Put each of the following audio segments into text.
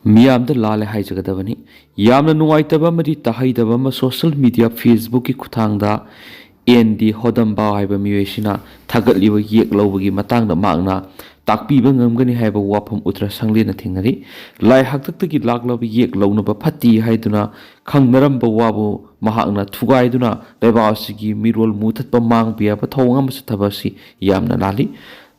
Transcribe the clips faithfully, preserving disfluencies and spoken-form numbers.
ꯃꯤꯌꯥꯝꯗ ꯂꯥꯜꯂꯦ ꯍꯥꯏꯖꯒꯗꯕꯅꯤ꯫ ꯌꯥꯝꯅ ꯅꯨꯡꯉꯥꯏꯇꯕ ꯑꯃꯗꯤ ꯇꯥꯍꯩꯗꯕ ꯑꯃ, social media Facebookꯀꯤ ꯈꯨꯠꯊꯥꯡꯗ ꯑꯦꯟ ꯗꯤ ꯍꯣꯗꯝꯕꯥ ꯍꯥꯏꯕ ꯃꯤꯑꯣꯏꯁꯤꯅ ꯊꯥꯒꯠꯂꯤꯕ ꯌꯦꯛ ꯂꯧꯕꯒꯤ ꯃꯇꯥꯡꯗ ꯃꯍꯥꯛꯅ ꯇꯥꯛꯄꯤꯕ ꯉꯝꯒꯅꯤ ꯍꯥꯏꯕ ꯋꯥꯐꯝ ꯎꯇ꯭ꯔ ꯁꯪꯂꯦꯟꯅ ꯊꯦꯡꯅꯔꯤ꯫ ꯂꯥꯏ ꯍꯥꯛꯇꯛꯇꯒꯤ ꯂꯥꯛꯂꯕ ꯌꯦꯛ ꯂꯧꯅꯕ ꯐꯠꯇꯦ ꯍꯥꯏꯗꯨꯅ ꯈꯪꯅꯔꯝꯕ ꯋꯥꯕꯨ ꯃꯍꯥꯛꯅ ꯊꯨꯒꯥꯏꯗꯨꯅ ꯂꯩꯕꯥꯛ ꯑꯁꯤꯒꯤ ꯃꯤꯔꯣꯜ ꯃꯨꯊꯠꯄ ꯃꯥꯡꯕ ꯌꯥꯕ ꯊꯧꯑꯣꯡ ꯑꯃ ꯆꯠꯊꯕ ꯑꯁꯤ ꯌꯥꯝꯅ ꯂꯥꯜꯂꯤ꯫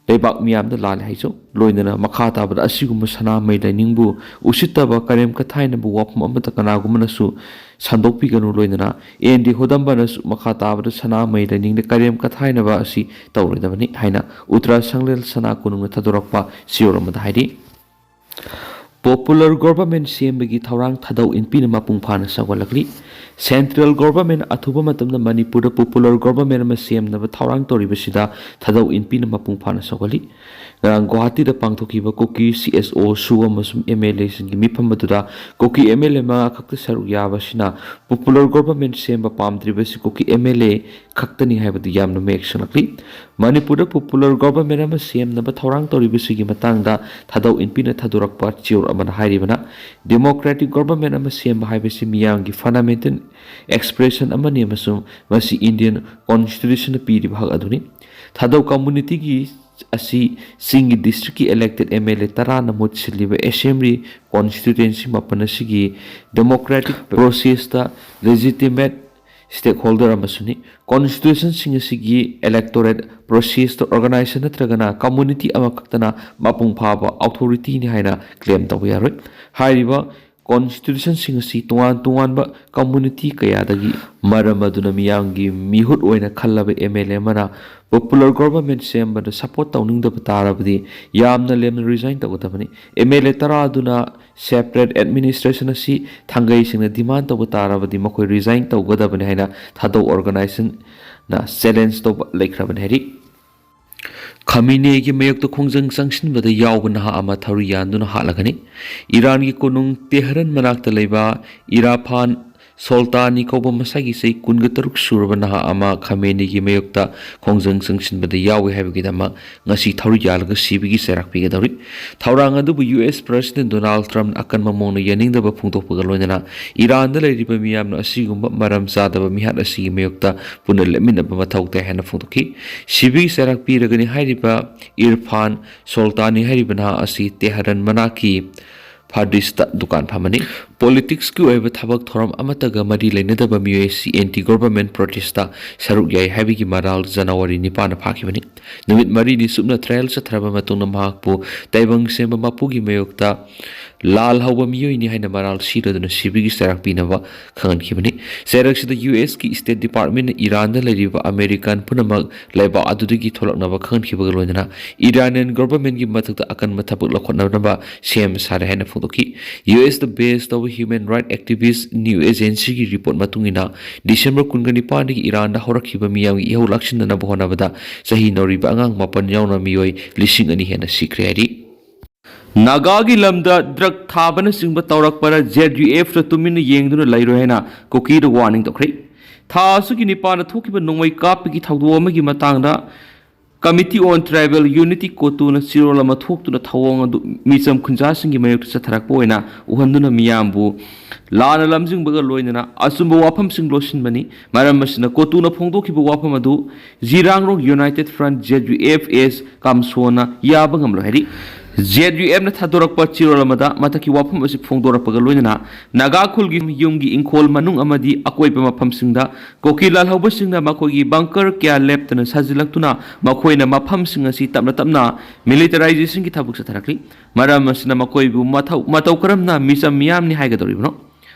ꯂꯩꯕꯥꯛ ꯃꯤꯌꯥꯝꯗ ꯂꯥꯜꯂꯦ ꯍꯥꯏꯁꯨ꯫ ꯂꯣꯏꯅꯅ ꯃꯈꯥ ꯇꯥꯕꯗ ꯑꯁꯤꯒꯨꯝꯕ ꯁꯅꯥꯃꯍꯤ ꯂꯥꯏꯅꯤꯡꯕꯨ ꯎꯁꯤꯠꯇꯕ, ꯀꯔꯦꯝ ꯀꯊꯥꯏꯅꯕ ꯋꯥꯐꯝ ꯑꯃꯠꯇ ꯀꯅꯥꯒꯨꯝꯕꯅꯁꯨ ꯁꯟꯗꯣꯛꯄꯤꯒꯅꯨ꯫ ꯂꯣꯏꯅꯅ ꯑꯦꯟ ꯗꯤ ꯍꯣꯗꯝꯕꯅꯁꯨ ꯃꯈꯥ ꯇꯥꯕꯗ ꯁꯅꯥꯃꯍꯤ ꯂꯥꯏꯅꯤꯡꯗ ꯀꯔꯦꯝ ꯀꯊꯥꯏꯅꯕ ꯑꯁꯤ ꯇꯧꯔꯣꯏꯗꯕꯅꯤ ꯍꯥꯏꯅ ꯎꯇ꯭ꯔ ꯁꯪꯂꯦꯟ ꯁꯅꯥ ꯀꯣꯅꯨꯡꯅ ꯊꯥꯗꯣꯔꯛꯄ ꯆꯦꯔꯣꯜ ꯑꯃꯗ ꯍꯥꯏꯔꯤ꯫ Popular government ꯁꯦꯝꯕꯒꯤ ꯊꯧꯔꯥꯡ ꯊꯥꯗꯧ ꯏꯟꯄꯤꯅ ꯃꯄꯨꯡ ꯐꯥꯅ ꯁꯧꯒꯠꯂꯛꯂꯤ꯫ Central government ꯑꯊꯨꯕ ꯃꯇꯝꯗ ꯃꯅꯤꯄꯨꯔꯗ popular government ꯑꯃ ꯁꯦꯝꯅꯕ ꯊꯧꯔꯥꯡ ꯇꯧꯔꯤꯕꯁꯤꯗ ꯊꯥꯗꯧ ꯏꯟꯄꯤꯅ ꯃꯄꯨꯡ ꯐꯥꯅ ꯁꯧꯒꯠꯂꯤ꯫ ꯉꯔꯥꯡ ꯒꯨꯋꯥꯍꯥꯇꯤꯗ ꯄꯥꯡꯊꯣꯛꯈꯤꯕ ꯀꯨꯀꯤ ꯁꯤ ꯑꯦꯁ ꯑꯣ, ꯁꯨ ꯑꯃꯁꯨꯡ ꯑꯦꯝ ꯑꯦꯜ ꯑꯦꯁꯤꯡꯒꯤ ꯃꯤꯐꯝ ꯑꯗꯨꯗ ꯀꯨꯀꯤ ꯑꯦꯝ ꯑꯦꯜ ꯑꯦ ꯃꯉꯥ ꯈꯛꯇ ꯁꯔꯨꯛ ꯌꯥꯕꯁꯤꯅ popular government ꯁꯦꯝꯕ ꯄꯥꯝꯗ꯭ꯔꯤꯕꯁꯤ ꯀꯨꯀꯤ ꯑꯦꯝ ꯑꯦꯜ ꯑꯦ ꯈꯛꯇꯅꯤ ꯍꯥꯏꯕꯗꯨ ꯌꯥꯝꯅ ꯃꯌꯦꯛ ꯁꯦꯡꯂꯛꯂꯤ꯫ ꯃꯅꯤꯄꯨꯔꯗ popular government ꯑꯃ ꯁꯦꯝꯅꯕ ꯊꯧꯔꯥꯡ ꯇꯧꯔꯤꯕꯁꯤꯒꯤ ꯃꯇꯥꯡꯗ ꯊꯥꯗꯧ ꯏꯟꯄꯤꯅ ꯊꯥꯗꯣꯔꯛꯄ ꯆꯦꯔꯣꯜ ꯑꯃꯅ ꯍꯥꯏꯔꯤꯕꯅ, democratic government ꯑꯃ ꯁꯦꯝꯕ ꯍꯥꯏꯕꯁꯤ ꯃꯤꯌꯥꯝꯒꯤ fundamental expression ꯑꯃꯅꯤ ꯑꯃꯁꯨꯡ ꯃꯁꯤ Indian constitutionꯅ ꯄꯤꯔꯤꯕ ꯍꯛ ꯑꯗꯨꯅꯤ꯫ ꯊꯥꯗꯧ communityꯒꯤ ꯑꯁꯤ ꯆꯤꯡꯒꯤ districtꯀꯤ elected ꯑꯦꯝ ꯑꯦꯜ ꯑꯦ ꯇꯔꯥꯅ ꯃꯍꯨꯠ ꯁꯤꯜꯂꯤꯕ assembly constituency ꯃꯥꯄꯟ ꯑꯁꯤꯒꯤ democratic processꯇ legitimate stakeholder ꯑꯃꯁꯨꯅꯤ꯫ Constitutionꯁꯤꯡ ꯑꯁꯤꯒꯤ electorate processꯇ organization ꯅꯠꯇ꯭ꯔꯒꯅ community ꯑꯃꯈꯛꯇꯅ ꯃꯄꯨꯡ ꯐꯥꯕ authorityꯅꯤ ꯍꯥꯏꯅ claim ꯇꯧꯕ ꯌꯥꯔꯣꯏ꯫ ꯍꯥꯏꯔꯤꯕ constitutionꯁꯤꯡ ꯑꯁꯤ ꯇꯣꯉꯥꯟ ꯇꯣꯉꯥꯟꯕ community ꯀꯌꯥꯗꯒꯤ ꯃꯔꯝ ꯑꯗꯨꯅ ꯃꯤꯌꯥꯝꯒꯤ ꯃꯤꯍꯨꯠ ꯑꯣꯏꯅ ꯈꯜꯂꯕ ꯑꯦꯝ ꯑꯦꯜ ꯑꯦ ꯑꯃꯅ popular government ꯁꯦꯝꯕꯗ support ꯇꯧꯅꯤꯡꯗꯕ ꯇꯥꯔꯕꯗꯤ ꯌꯥꯝꯅ ꯂꯦꯝꯅ resign ꯇꯧꯒꯗꯕꯅꯤ꯫ ꯑꯦꯝ ꯑꯦꯜ ꯑꯦ ꯇꯔꯥ ꯑꯗꯨꯅ separate administration ꯑꯁꯤ ꯊꯥꯡꯒꯩꯁꯤꯡꯅ demand ꯇꯧꯕ ꯇꯥꯔꯕꯗꯤ ꯃꯈꯣꯏ resign ꯇꯧꯒꯗꯕꯅꯤ ꯍꯥꯏꯅ ꯊꯥꯗꯧ organizationꯅ challenge ꯇꯧꯕ ꯂꯩꯈ꯭ꯔꯕꯅꯤ ꯍꯥꯏꯔꯤ꯫ ꯈꯥꯃꯤꯅꯦꯒꯤ ꯃꯥꯌꯣꯛꯇ ꯈꯣꯡꯖꯪ ꯆꯪꯁꯤꯟꯕꯗ ꯌꯥꯎꯕ ꯅꯍꯥ ꯑꯃ ꯊꯧꯔꯤ ꯌꯥꯟꯗꯨꯅ ꯍꯥꯠꯂꯒꯅꯤ꯫ ꯏꯔꯥꯟꯒꯤ ꯀꯣꯅꯨꯡ ꯇꯦꯍꯔꯥꯟ ꯃꯅꯥꯛꯇ ꯂꯩꯕ ꯏꯔꯥꯐꯥꯟ ꯁꯣꯜꯇꯥꯅꯤ ꯀꯧꯕ ꯃꯁꯥꯒꯤ ꯆꯍꯤ ꯀꯨꯟꯒ ꯇꯔꯨꯛ ꯁꯨꯔꯕ ꯅꯍꯥ ꯑꯃ ꯈꯥꯃꯦꯅꯤꯒꯤ ꯃꯥꯌꯣꯛꯇ ꯈꯣꯡꯖꯪ ꯆꯪꯁꯤꯟꯕꯗ ꯌꯥꯎꯏ ꯍꯥꯏꯕꯒꯤꯗꯃꯛ ꯉꯁꯤ ꯊꯧꯔꯤ ꯌꯥꯜꯂꯒ ꯁꯤꯕꯒꯤ ꯆꯩꯔꯥꯛ ꯄꯤꯒꯗꯧꯔꯤ꯫ ꯊꯧꯔꯥꯡ ꯑꯗꯨꯕꯨ ꯌꯨ ꯑꯦꯁ ꯄ꯭ꯔꯁꯤꯗꯦꯟ ꯗꯣꯅꯥꯜꯗ ꯇ꯭ꯔꯝꯞꯅ ꯑꯀꯟꯕ ꯃꯑꯣꯡꯗ ꯌꯥꯅꯤꯡꯗꯕ ꯐꯣꯡꯗꯣꯛꯄꯒ ꯂꯣꯏꯅꯅ ꯏꯔꯥꯟꯗ ꯂꯩꯔꯤꯕ ꯃꯤꯌꯥꯝꯅ ꯑꯁꯤꯒꯨꯝꯕ ꯃꯔꯝ ꯆꯥꯗꯕ ꯃꯤꯍꯥꯠ ꯑꯁꯤꯒꯤ ꯃꯥꯌꯣꯛꯇ ꯄꯨꯟꯅ ꯂꯦꯞꯃꯤꯟꯅꯕ ꯃꯊꯧ ꯇꯥꯏ ꯍꯥꯏꯅ ꯐꯣꯡꯗꯣꯛꯈꯤ꯫ ꯁꯤꯕꯒꯤ ꯆꯩꯔꯥꯛ ꯄꯤꯔꯒꯅꯤ ꯍꯥꯏꯔꯤꯕ ꯏꯔꯐꯥꯟ ꯁꯣꯜꯇꯥꯅꯤ ꯍꯥꯏꯔꯤꯕ ꯅꯍꯥ ꯑꯁꯤ ꯇꯦꯍꯔꯥꯟ ꯃꯅꯥꯛꯀꯤ ꯐꯥꯔꯗꯤꯁꯇ ꯗꯨꯀꯥꯟ ꯐꯝꯕꯅꯤ꯫ ꯄꯣꯂꯤꯇꯤꯛꯁꯀꯤ ꯑꯣꯏꯕ ꯊꯕꯛ ꯊꯧꯔꯝ ꯑꯃꯠꯇꯒ ꯃꯔꯤ ꯂꯩꯅꯗꯕ ꯃꯤꯑꯣꯏ ꯑꯁꯤ ꯑꯦꯟꯇꯤ ꯒꯣꯚꯔꯟꯃꯦꯟꯠ ꯄ꯭ꯔꯣꯇꯦꯁꯇ ꯁꯔꯨꯛ ꯌꯥꯏ ꯍꯥꯏꯕꯒꯤ ꯃꯔꯥꯜ ꯖꯅꯋꯥꯔꯤ ꯅꯤꯄꯥꯟꯗ ꯐꯥꯈꯤꯕꯅꯤ꯫ ꯅꯨꯃꯤꯠ ꯃꯔꯤꯅꯤ ꯆꯨꯞꯅ ꯇ꯭ꯔꯥꯌꯦꯜ ꯆꯠꯊꯔꯕ ꯃꯇꯨꯡꯗ ꯃꯍꯥꯛꯄꯨ ꯇꯥꯏꯕꯪ ꯁꯦꯝꯕ ꯃꯄꯨꯒꯤ ꯃꯥꯌꯣꯛꯇ ꯂꯥꯜ ꯍꯧꯕ ꯃꯤꯑꯣꯏꯅꯤ ꯍꯥꯏꯅ ꯃꯔꯥꯜ ꯁꯤꯔꯗꯨꯅ ꯁꯤꯕꯒꯤ ꯆꯩꯔꯥꯛ ꯄꯤꯅꯕ ꯈꯪꯍꯟꯈꯤꯕꯅꯤ꯫ ꯆꯩꯔꯛꯁꯤꯗ ꯌꯨ ꯑꯦꯁꯀꯤ ꯁ꯭ꯇꯦꯠ ꯗꯤꯄꯥꯔꯠꯃꯦꯟꯅ ꯏꯔꯥꯟꯗ ꯂꯩꯔꯤꯕ ꯑꯃꯦꯔꯤꯀꯥꯟ ꯄꯨꯝꯅꯃꯛ ꯂꯩꯕꯥꯛ ꯑꯗꯨꯗꯒꯤ ꯊꯣꯛꯂꯛꯅꯕ ꯈꯪꯍꯟꯈꯤꯕꯒ ꯂꯣꯏꯅꯅ ꯏꯔꯥꯅꯤꯌꯟ ꯒꯣꯚꯔꯟꯃꯦꯟꯠꯀꯤ ꯃꯊꯛꯇ ꯑꯀꯟꯕ ꯊꯕꯛ ꯂꯧꯈꯠꯅꯅꯕ ꯁꯦꯝ ꯁꯥꯔꯦ ꯍꯥꯏꯅ ꯐꯣꯡꯗꯣꯛꯈꯤ꯫ ꯌꯨ ꯑꯦꯁꯇ ꯕꯦꯁ ꯇꯧꯕ ꯍ꯭ꯌꯨꯃꯦꯟ ꯔꯥꯏꯠ ꯑꯦꯛꯇꯤꯚꯤꯁꯠ ꯅ꯭ꯌꯨ ꯑꯦꯖꯦꯟꯁꯤꯒꯤ ꯔꯤꯄꯣꯔꯠ ꯃꯇꯨꯡ ꯏꯟꯅ, ꯗꯤꯁꯦꯝꯕꯔ ꯀꯨꯟꯒ ꯅꯤꯄꯥꯟꯗꯒꯤ ꯏꯔꯥꯟꯗ ꯍꯧꯔꯛꯈꯤꯕ ꯃꯤꯌꯥꯝꯒꯤ ꯏꯍꯧ ꯂꯥꯛꯁꯤꯟꯅꯅꯕ ꯍꯣꯠꯅꯕꯗ ꯆꯍꯤ ꯅꯧꯔꯤꯕ ꯑꯉꯥꯡ ꯃꯥꯄꯟ ꯌꯥꯎꯅ ꯃꯤꯑꯣꯏ ꯂꯤꯁꯤꯡ ꯑꯅꯤ ꯍꯦꯟꯅ ꯁꯤꯈ꯭ꯔꯦ ꯍꯥꯏꯔꯤ꯫ ꯅꯥꯒꯥꯒꯤ ꯂꯝꯗ ꯗ꯭ꯔꯒ ꯊꯥꯕꯅꯆꯤꯡꯕ ꯇꯧꯔꯛꯄꯗ ꯖꯦꯗ ꯌꯨ ꯑꯦꯐꯇ ꯇꯨꯃꯤꯟꯅ ꯌꯦꯡꯗꯨꯅ ꯂꯩꯔꯣꯏ ꯍꯥꯏꯅ ꯀꯨꯀꯤꯗ ꯋꯥꯔꯅꯤꯡ ꯇꯧꯈ꯭ꯔꯦ꯫ ꯊꯥ ꯑꯁꯤꯒꯤ ꯅꯤꯄꯥꯟꯗ ꯊꯣꯛꯈꯤꯕ ꯅꯣꯡꯃꯩ ꯀꯥꯞꯄꯒꯤ ꯊꯧꯗꯣꯛ ꯑꯃꯒꯤ ꯃꯇꯥꯡꯗ Committee on Tribal Unity ꯀꯣꯇꯨꯅ ꯆꯦꯔꯣꯜ ꯑꯃ ꯊꯣꯛꯇꯨꯅ ꯊꯧꯑꯣꯡ ꯑꯗꯨ ꯃꯤꯆꯝ ꯈꯨꯟꯖꯥꯁꯤꯡꯒꯤ ꯃꯥꯌꯣꯛꯇ ꯆꯠꯊꯔꯛꯄ ꯑꯣꯏꯅ ꯎꯍꯟꯗꯨꯅ ꯃꯤꯌꯥꯝꯕꯨ ꯂꯥꯟꯅ ꯂꯝꯖꯤꯡꯕꯒ ꯂꯣꯏꯅꯅ ꯑꯆꯨꯝꯕ ꯋꯥꯐꯝꯁꯤꯡ ꯂꯣꯠꯁꯤꯟꯕꯅꯤ꯫ ꯃꯔꯝ ꯑꯁꯤꯅ ꯀꯣꯇꯨꯅ ꯐꯣꯡꯗꯣꯛꯈꯤꯕ ꯋꯥꯐꯝ ꯑꯗꯨ Zeliangrong united front, Z U F S, Kamson ꯌꯥꯕ ꯉꯝꯂꯣꯏ ꯍꯥꯏꯔꯤ꯫ ꯖꯦꯗ ꯌꯨ ꯑꯦꯐꯅ ꯊꯥꯗꯣꯔꯛꯄ ꯆꯦꯔꯣꯜ ꯑꯃꯗ ꯃꯊꯛꯀꯤ ꯋꯥꯐꯝ ꯑꯁꯤ ꯐꯣꯡꯗꯣꯔꯛꯄꯒ ꯂꯣꯏꯅꯅ ꯅꯥꯒꯥ ꯈꯨꯜꯒꯤ ꯌꯨꯝꯒꯤ ꯏꯪꯈꯣꯜ ꯃꯅꯨꯡ ꯑꯃꯗꯤ ꯑꯀꯣꯏꯕ ꯃꯐꯝꯁꯤꯡꯗ ꯀꯨꯀꯤ ꯂꯥꯜꯍꯧꯕꯁꯤꯡꯅ ꯃꯈꯣꯏꯒꯤ ꯕꯪꯀꯔ ꯀꯌꯥ ꯂꯦꯞꯇꯅ ꯁꯥꯖꯤꯜꯂꯛꯇꯨꯅ ꯃꯈꯣꯏꯅ ꯃꯐꯝꯁꯤꯡ ꯑꯁꯤ ꯇꯞꯅ ꯇꯞꯅ ꯃꯤꯂꯤꯇꯔꯥꯏꯖꯦꯁꯟꯒꯤ ꯊꯕꯛ ꯆꯠꯊꯔꯛꯂꯤ꯫ ꯃꯔꯝ ꯑꯁꯤꯅ ꯃꯈꯣꯏꯕꯨ ꯃꯊꯧ-, ꯃꯇꯧ ꯀꯔꯝꯅ ꯃꯤꯆꯝ ꯃꯤꯌꯥꯝꯅꯤ ꯍꯥꯏꯒꯗꯧꯔꯤꯕꯅꯣ?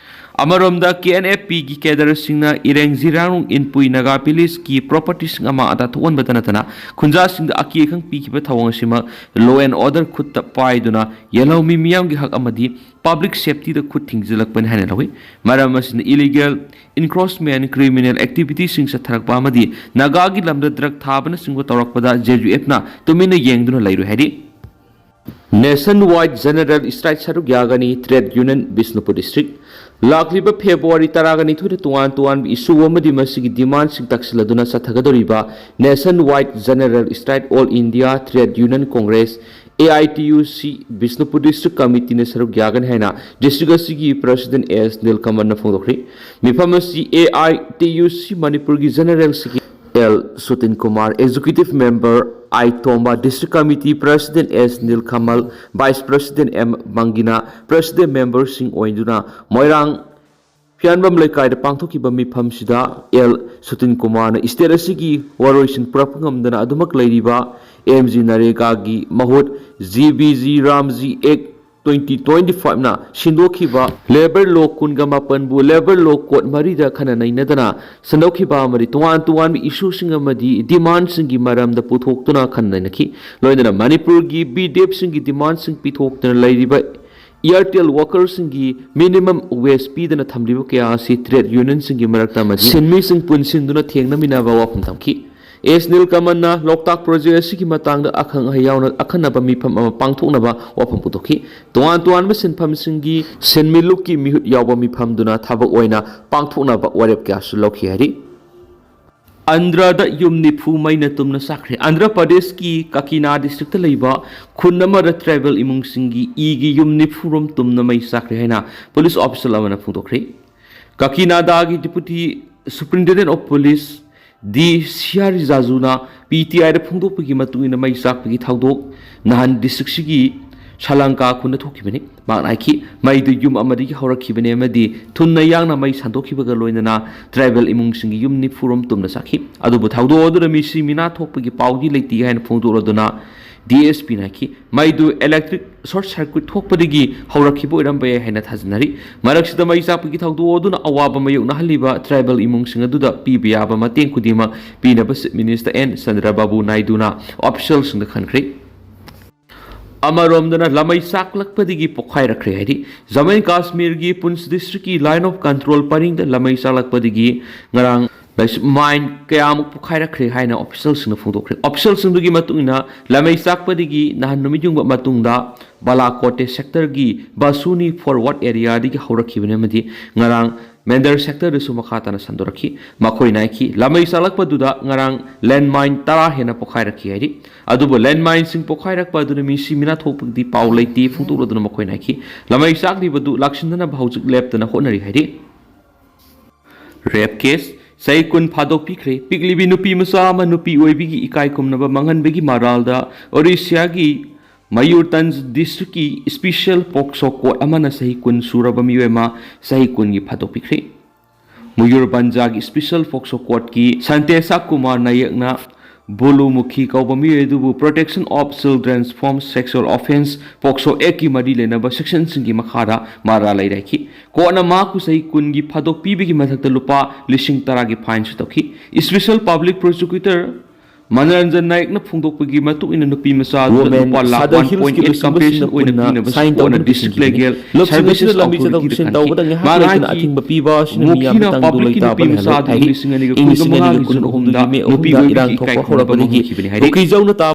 ꯑꯃꯔꯣꯝꯗ, ꯀꯦ ꯑꯦꯟ ꯑꯦꯐ ꯄꯤꯒꯤ ꯀꯦꯗꯔꯁꯤꯡꯅ ꯏꯔꯦꯡ ꯖꯤꯔꯥꯡꯔꯣꯡ ꯏꯟꯄꯨꯏ ꯅꯥꯒꯥ ꯚꯤꯂꯦꯖꯀꯤ ꯄ꯭ꯔꯣꯄꯔꯇꯤꯁꯤꯡ ꯑꯃ ꯑꯗꯥ ꯊꯣꯛꯍꯟꯕꯇ ꯅꯠꯇꯅ ꯈꯨꯟꯖꯥꯁꯤꯡꯗ ꯑꯀꯤ ꯑꯈꯪ ꯄꯤꯈꯤꯕ ꯊꯧꯑꯣꯡ ꯑꯁꯤꯃꯛ ꯂꯣ ꯑꯦꯟ ꯑꯣꯔꯗꯔ ꯈꯨꯠꯇ ꯄꯥꯏꯗꯨꯅ ꯌꯦꯜꯍꯧꯃꯤ ꯃꯤꯌꯥꯝꯒꯤ ꯍꯛ ꯑꯃꯗꯤ ꯄꯕ꯭ꯂꯤꯛ ꯁꯦꯐꯇꯤꯗ ꯈꯨꯠ ꯊꯤꯡꯖꯤꯜꯂꯛꯄꯅꯤ ꯍꯥꯏꯅ ꯂꯧꯏ꯫ ꯃꯔꯝ ꯑꯁꯤꯅ ꯏꯂꯤꯒꯦꯜ ꯏꯟꯀ꯭ꯔꯣꯆꯃꯦꯟꯠ, ꯀ꯭ꯔꯤꯃꯤꯅꯦꯜ ꯑꯦꯛꯇꯤꯚꯤꯇꯤꯁꯤꯡ ꯆꯠꯊꯔꯛꯄ ꯑꯃꯗꯤ ꯅꯥꯒꯥꯒꯤ ꯂꯝꯗ ꯗ꯭ꯔꯒ ꯊꯥꯕꯅꯆꯤꯡꯕ ꯇꯧꯔꯛꯄꯗ ꯖꯦꯗ ꯌꯨ ꯑꯦꯐꯅ ꯇꯨꯃꯤꯟꯅ ꯌꯦꯡꯗꯨꯅ ꯂꯩꯔꯣꯏ ꯍꯥꯏꯔꯤ꯫ Nationwide General Strike ꯁꯔꯨꯛ ꯌꯥꯒꯅꯤ Trade Union ꯕꯤꯁꯅꯨꯄꯨꯔ District꯫ ꯂꯥꯛꯂꯤꯕ ꯐꯦꯕ꯭ꯔꯨꯋꯥꯔꯤ ꯇꯔꯥꯒ ꯅꯤꯊꯣꯏꯗ ꯇꯣꯉꯥꯟ ꯇꯣꯉꯥꯟꯕ issue ꯑꯃꯗꯤ ꯃꯁꯤꯒꯤ demandꯁꯤꯡ ꯇꯛꯁꯤꯜꯂꯗꯨꯅ ꯆꯠꯊꯒꯗꯧꯔꯤꯕ Nationwide General Strike All India Trade Union Congress, A I T U C, Bishnupur District Committeeꯅ ꯁꯔꯨꯛ ꯌꯥꯒꯅꯤ ꯍꯥꯏꯅ district ꯑꯁꯤꯒꯤ President S ꯅꯤꯜꯀꯃꯜꯅ ꯐꯣꯡꯗꯣꯛꯈ꯭ꯔꯤ꯫ ꯃꯤꯐꯝ ꯑꯁꯤ A I T U C ꯃꯅꯤꯄꯨꯔꯒꯤ General Secretary L ꯁꯨꯇꯤꯟ Kumar, Executive Member I Tomba, District Committee President S ꯅꯤꯜꯀꯃꯜ, Vice President M ꯃꯪꯒꯤꯅꯥ, President Memberꯁꯤꯡ ꯑꯣꯏꯗꯨꯅ ꯃꯣꯏꯔꯥꯡ ꯐꯤꯌꯥꯟꯕꯝ ꯂꯩꯀꯥꯏꯗ ꯄꯥꯡꯊꯣꯛꯈꯤꯕ ꯃꯤꯐꯝꯁꯤꯗ L ꯁꯨꯇꯤꯟ ꯀꯨꯃꯥꯔꯅ state ꯑꯁꯤꯒꯤ ꯋꯥꯔꯣꯏꯁꯤꯟ ꯄꯨꯔꯛꯄ ꯉꯝꯗꯅ ꯑꯗꯨꯃꯛ ꯂꯩꯔꯤꯕ M G ꯅꯔꯦꯒꯥꯒꯤ ꯃꯍꯨꯠ G B G Ramji Act twenty twenty fiveꯅ ꯁꯤꯟꯗꯣꯛꯈꯤꯕ Labour Law ꯀꯨꯟꯒ ꯃꯥꯄꯟꯕꯨ Labour Law Code ꯃꯔꯤꯗ ꯈꯟꯅ ꯅꯩꯅꯗꯅ ꯁꯟꯗꯣꯛꯈꯤꯕ ꯑꯃꯗꯤ ꯇꯣꯉꯥꯟ ꯇꯣꯉꯥꯟꯕ issueꯁꯤꯡ ꯑꯃꯗꯤ demandꯁꯤꯡꯒꯤ ꯃꯔꯝꯗ ꯄꯨꯊꯣꯛꯇꯨꯅ ꯈꯟꯅ ꯅꯩꯅꯈꯤ꯫ ꯂꯣꯏꯅꯅ ꯃꯅꯤꯄꯨꯔꯒꯤ B D Fꯁꯤꯡꯒꯤ demandꯁꯤꯡ ꯄꯤꯊꯣꯛꯇꯨꯅ ꯂꯩꯔꯤꯕ Airtel workerꯁꯤꯡꯒꯤ minimum wage ꯄꯤꯗꯅ ꯊꯝꯂꯤꯕ ꯀꯌꯥ ꯑꯁꯤ trade unionꯁꯤꯡꯒꯤ ꯃꯔꯛꯇ ꯑꯃꯗꯤ ꯁꯤꯟꯃꯤꯁꯤꯡ ꯄꯨꯟꯁꯤꯟꯗꯨꯅ ꯊꯦꯡꯅꯃꯤꯟꯅꯕ ꯋꯥꯐꯝ ꯊꯝꯈꯤ꯫ S ꯅꯤꯜꯀꯃꯜꯅ ꯂꯣꯛꯇꯥꯛ project ꯑꯁꯤꯒꯤ ꯃꯇꯥꯡꯗ ꯑꯈꯪ ꯑꯍꯩ ꯌꯥꯎꯅ ꯑꯈꯟꯅꯕ ꯃꯤꯐꯝ ꯑꯃ ꯄꯥꯡꯊꯣꯛꯅꯕ ꯋꯥꯐꯝ ꯄꯨꯊꯣꯛꯈꯤ꯫ ꯇꯣꯉꯥꯟ ꯇꯣꯉꯥꯟꯕ ꯁꯤꯟꯐꯝꯁꯤꯡꯒꯤ ꯁꯤꯟꯃꯤꯂꯨꯞꯀꯤ ꯃꯤꯍꯨꯠ ꯌꯥꯎꯕ ꯃꯤꯐꯝꯗꯨꯅ ꯊꯕꯛ ꯑꯣꯏꯅ ꯄꯥꯡꯊꯣꯛꯅꯕ ꯋꯥꯔꯦꯞ ꯀꯌꯥꯁꯨ ꯂꯧꯈꯤ ꯍꯥꯏꯔꯤ꯫ ꯑꯟꯙ꯭ꯔꯗ ꯌꯨꯝ ꯅꯤꯐꯨ ꯃꯩꯅ ꯇꯨꯝꯅ ꯆꯥꯛꯈ꯭ꯔꯦ꯫ ꯑꯟꯙ꯭ꯔ ꯄ꯭ꯔꯗꯦꯁꯀꯤ ꯀꯀꯤꯅꯥ districtꯇ ꯂꯩꯕ ꯈꯨꯟ ꯑꯃꯗ tribal ꯏꯃꯨꯡꯁꯤꯡꯒꯤ ꯏꯒꯤ ꯌꯨꯝ ꯅꯤꯐꯨ ꯔꯣꯝ ꯇꯨꯝꯅ ꯃꯩ ꯆꯥꯛꯈ꯭ꯔꯦ ꯍꯥꯏꯅ police official ꯑꯃꯅ ꯐꯣꯡꯗꯣꯛꯈ꯭ꯔꯦ꯫ ꯀꯀꯤꯅꯥꯗꯥꯒꯤ Deputy Superintendent of Police D ꯁꯤꯌꯥꯔꯤꯖꯥꯖꯨꯅ P T Iꯗ ꯐꯣꯡꯗꯣꯛꯄꯒꯤ ꯃꯇꯨꯡ ꯏꯟꯅ ꯃꯩ ꯆꯥꯛꯄꯒꯤ ꯊꯧꯗꯣꯛ ꯅꯍꯥꯟ districtꯁꯤꯒꯤ ꯁꯂꯪꯀꯥ ꯈꯨꯟꯗ ꯊꯣꯛꯈꯤꯕꯅꯤ꯫ ꯃꯍꯥꯛꯅ ꯍꯥꯏꯈꯤ, ꯃꯩꯗꯨ ꯌꯨꯝ ꯑꯃꯗꯒꯤ ꯍꯧꯔꯛꯈꯤꯕꯅꯤ ꯑꯃꯗꯤ ꯊꯨꯅ ꯌꯥꯡꯅ ꯃꯩ ꯁꯟꯗꯣꯛꯈꯤꯕꯒ ꯂꯣꯏꯅꯅ tribal ꯏꯃꯨꯡꯁꯤꯡꯒꯤ ꯌꯨꯝ ꯅꯤꯐꯨ ꯔꯣꯝ ꯇꯨꯝꯅ ꯆꯥꯛꯈꯤ꯫ ꯑꯗꯨꯕꯨ ꯊꯧꯗꯣꯛ ꯑꯗꯨꯗ ꯃꯤꯁꯤ ꯃꯤꯅꯥ ꯊꯣꯛꯄꯒꯤ ꯄꯥꯎꯗꯤ ꯂꯩꯇꯦ ꯍꯥꯏꯅ ꯐꯣꯡꯗꯣꯛꯂꯗꯨꯅ D S Pꯅ ꯍꯥꯏꯈꯤ, ꯃꯩꯗꯨ electric short circuit ꯊꯣꯛꯄꯗꯒꯤ ꯍꯧꯔꯛꯈꯤꯕ ꯑꯣꯏꯔꯝꯕ ꯌꯥꯏ ꯍꯥꯏꯅ ꯊꯥꯖꯅꯔꯤ꯫ ꯃꯔꯛꯁꯤꯗ ꯃꯩ ꯆꯥꯛꯄꯒꯤ ꯊꯧꯗꯣꯛ ꯑꯗꯨꯅ ꯑꯋꯥꯕ ꯃꯥꯌꯣꯛꯅꯍꯜꯂꯤꯕ tribal ꯏꯃꯨꯡꯁꯤꯡ ꯑꯗꯨꯗ ꯄꯤꯕ ꯌꯥꯕ ꯃꯇꯦꯡ ꯈꯨꯗꯤꯡꯃꯛ ꯄꯤꯅꯕ Chief Minister N ꯆꯟꯗ꯭ꯔꯕꯥꯕꯨ ꯅꯥꯏꯗꯨꯅ officialꯁꯤꯡꯗ ꯈꯟꯈ꯭ꯔꯦ꯫ ꯑꯃꯔꯣꯝꯗꯅ ꯂꯃꯩ ꯆꯥꯛꯂꯛꯄꯗꯒꯤ ꯄꯣꯈꯥꯏꯔꯛꯈ꯭ꯔꯦ ꯍꯥꯏꯔꯤ꯫ ꯖꯝꯃꯨ ꯑꯦꯟ ꯀꯥꯁꯃꯤꯔꯒꯤ ꯄꯨꯟꯁ districtꯀꯤ Line of Control ꯄꯔꯤꯡꯗ ꯂꯃꯩ ꯆꯥꯛꯂꯛꯄꯗꯒꯤ ꯉꯔꯥꯡ ꯃꯥꯏꯟ ꯀꯌꯥꯃꯨꯛ ꯄꯣꯈꯥꯏꯔꯛꯈ꯭ꯔꯦ ꯍꯥꯏꯅ ꯑꯣꯐꯤꯁꯤꯌꯦꯜꯁꯤꯡꯅ ꯐꯣꯡꯗꯣꯛꯈ꯭ꯔꯦ꯫ ꯑꯣꯐꯤꯁꯤꯌꯦꯜꯁꯤꯡꯗꯨꯒꯤ ꯃꯇꯨꯡ ꯏꯟꯅ, ꯂꯥꯃꯩ ꯆꯥꯛꯄꯗꯒꯤ ꯅꯍꯥꯟ ꯅꯨꯃꯤꯠ ꯌꯨꯡꯕ ꯃꯇꯨꯡꯗ ꯕꯥꯂꯥꯀꯣꯇꯦ ꯁꯦꯛꯇꯔꯒꯤ ꯕꯥꯁꯨꯅꯤ ꯐꯣꯔꯋꯥꯔꯗ ꯑꯦꯔꯤꯌꯥꯗꯒꯤ ꯍꯧꯔꯛꯈꯤꯕꯅꯤ ꯑꯃꯗꯤ ꯉꯔꯥꯡ ꯃꯦꯟꯗꯔ ꯁꯦꯛꯇꯔꯗꯁꯨ ꯃꯈꯥ ꯇꯥꯅ ꯁꯟꯗꯣꯔꯛꯈꯤ꯫ ꯃꯈꯣꯏ ꯅꯥꯏꯈꯤ꯫ ꯂꯥꯃꯩ ꯆꯥꯛꯂꯛꯄꯗꯨꯗ ꯉꯔꯥꯡ ꯂꯦꯟꯃꯥꯏꯟ ꯇꯔꯥ ꯍꯦꯟꯅ ꯄꯣꯈꯥꯏꯔꯛꯈꯤ ꯍꯥꯏꯔꯤ꯫ ꯑꯗꯨꯕꯨ ꯂꯦꯟꯃꯥꯏꯟꯁꯤꯡ ꯄꯣꯈꯥꯏꯔꯛꯄ ꯑꯗꯨꯅ ꯃꯤꯁꯤ ꯃꯤꯅꯥ ꯊꯣꯛꯄꯒꯤꯗꯤ ꯄꯥꯎ ꯂꯩꯇꯦ ꯐꯣꯡꯗꯣꯛꯂꯗꯨꯅ ꯃꯈꯣꯏ ꯅꯥꯏꯈꯤ꯫ ꯂꯥꯃꯩ ꯆꯥꯛꯂꯤꯕꯗꯨ ꯂꯥꯛꯁꯤꯟꯗꯅꯕ ꯍꯧꯖꯤꯛ ꯂꯦꯞꯇꯅ ꯍꯣꯠꯅꯔꯤ ꯍꯥꯏꯔꯤ꯫ Rape case. ꯆꯍꯤ ꯀꯨꯟ ꯐꯥꯗꯣꯛꯄꯤꯈ꯭ꯔꯦ꯫ ꯄꯤꯛꯂꯤꯕꯤ ꯅꯨꯄꯤ ꯃꯆꯥ ꯑꯃ ꯅꯨꯄꯤ ꯑꯣꯏꯕꯤꯒꯤ ꯏꯀꯥꯏ ꯈꯨꯝꯅꯕ ꯃꯥꯡꯍꯟꯕꯒꯤ ꯃꯔꯥꯜꯗ ꯑꯣꯔꯤꯁꯤꯌꯥꯒꯤ ꯃꯌꯨꯔꯇꯟꯖ ꯗꯤꯁꯇ꯭ꯔꯤꯛꯀꯤ ꯁ꯭ꯄꯤꯁꯦꯜ ꯄꯣꯛꯁꯣ ꯀꯣꯔꯠ ꯑꯃꯅ ꯆꯍꯤ ꯀꯨꯟ ꯁꯨꯔꯕ ꯃꯤꯑꯣꯏ ꯑꯃ ꯆꯍꯤ ꯀꯨꯟꯒꯤ ꯐꯥꯗꯣꯛꯄꯤꯈ꯭ꯔꯦ꯫ ꯃꯌꯨꯔꯕꯟꯖꯥꯒꯤ ꯁ꯭ꯄꯤꯁꯦꯜ ꯄꯣꯛꯁꯣ ꯀꯣꯔꯠꯀꯤ ꯁꯟꯇꯦꯁꯥ ꯀꯨꯃꯥꯔ ꯅꯥꯌꯛꯅ ꯕꯣꯂꯨꯃꯨꯈꯤ ꯀꯧꯕ ꯃꯤꯑꯣꯏ ꯑꯗꯨꯕꯨ Protection of Children from Sexual Offence, ꯄꯣꯛꯁꯣ ꯑꯦꯛꯀꯤ ꯃꯔꯤ ꯂꯩꯅꯕ ꯁꯦꯛꯁꯟꯁꯤꯡꯒꯤ ꯃꯈꯥꯗ ꯃꯔꯥꯜ ꯂꯩꯔꯦ ꯍꯥꯏꯈꯤ꯫ ꯀꯣꯔꯠꯅ ꯃꯍꯥꯛꯄꯨ ꯆꯍꯤ ꯀꯨꯟꯒꯤ ꯐꯥꯗꯣꯛ ꯄꯤꯕꯒꯤ ꯃꯊꯛꯇ ꯂꯨꯄꯥ ꯂꯤꯁꯤꯡ ꯇꯔꯥꯒꯤ ꯐꯥꯏꯟꯁꯨ ꯇꯧꯈꯤ꯫ ꯁ꯭ꯄꯤꯁꯦꯜ ꯄꯕ꯭ꯂꯤꯛ ꯄ꯭ꯔꯣꯁꯤꯀ꯭ꯌꯨꯇꯔ ꯃꯅꯔꯟꯖꯟ ꯅꯥꯌꯛꯅ ꯐꯣꯡꯗꯣꯛꯄꯒꯤ ꯃꯇꯨꯡ ꯏꯟꯅ, ꯅꯨꯄꯤ ꯃꯆꯥ ꯑꯗꯨꯗ ꯋꯨꯃꯦꯟ ꯂꯨꯄꯥ ꯂꯥꯈ ꯁꯥꯗꯔ ꯍꯤꯜꯁꯀꯤ ꯋꯥꯟ ꯄꯣꯏꯟꯠ ꯑꯩꯠ ꯂꯨꯆꯤꯡꯕꯁꯤꯡꯅ ꯀꯝꯄꯦꯟꯁꯦꯁꯟ ꯑꯣꯏꯅ ꯄꯨꯟꯅ ꯄꯤꯅꯕꯁꯨ ꯁꯥꯏꯟ ꯀꯣꯔꯠꯅ ꯇꯧꯗꯨꯅ ꯗꯤꯁꯇ꯭ꯔꯤꯛ ꯄꯤꯁꯤꯟꯈꯤꯕꯅꯤ꯫ ꯂꯦꯒꯦꯜ ꯂꯝꯁꯤꯡ ꯑꯁꯤꯗ ꯁꯔꯚꯤꯁꯦꯁ ꯂꯝꯕꯤ ꯆꯠꯊꯣꯛ ꯑꯣꯊꯣꯔꯤꯇꯤꯗ ꯆꯠꯁꯤꯟ ꯈꯪꯈꯤ꯫ ꯇꯧꯕꯗ ꯉꯥꯏꯍꯥꯛ ꯃꯍꯥꯛ ꯂꯩꯇꯅ ꯍꯥꯏꯈꯤ, ꯑꯊꯤꯡꯕ ꯄꯤꯕ ꯑꯁꯤꯅ ꯃꯨꯈꯤꯅ ꯃꯤꯌꯥꯝꯕꯨ ꯄꯥꯕ꯭ꯂꯤꯛꯀꯤ ꯇꯥꯡꯗꯨ ꯅꯨꯄꯤ ꯂꯩꯇꯥꯕꯅ ꯃꯆꯥ ꯍꯦꯜꯍꯜꯂꯦ ꯑꯗꯨ ꯍꯥꯏꯔꯤ꯫ ꯂꯤꯁꯤꯡ ꯑꯅꯤꯒ ꯏꯪ ꯀꯨꯟꯒ ꯂꯤꯁꯤꯡ ꯑꯅꯤꯒ ꯃꯉꯥꯒꯤ ꯀꯨꯟ ꯖꯨꯟ ꯑꯍꯨꯝꯗ ꯑꯍꯨꯝꯒꯤ ꯃꯦ ꯅꯨꯄꯤ ꯑꯍꯨꯝꯗ ꯑꯣꯏꯕꯒꯤ ꯏꯔꯥꯡ ꯏꯀꯥꯏ ꯊꯣꯛꯄ ꯈꯨꯝꯅꯕ ꯍꯧꯔꯛꯄꯗꯒꯤ ꯍꯧꯈꯤꯕꯅꯤ ꯍꯥꯏꯔꯤ꯫ ꯔꯨꯀꯤꯖꯧꯅ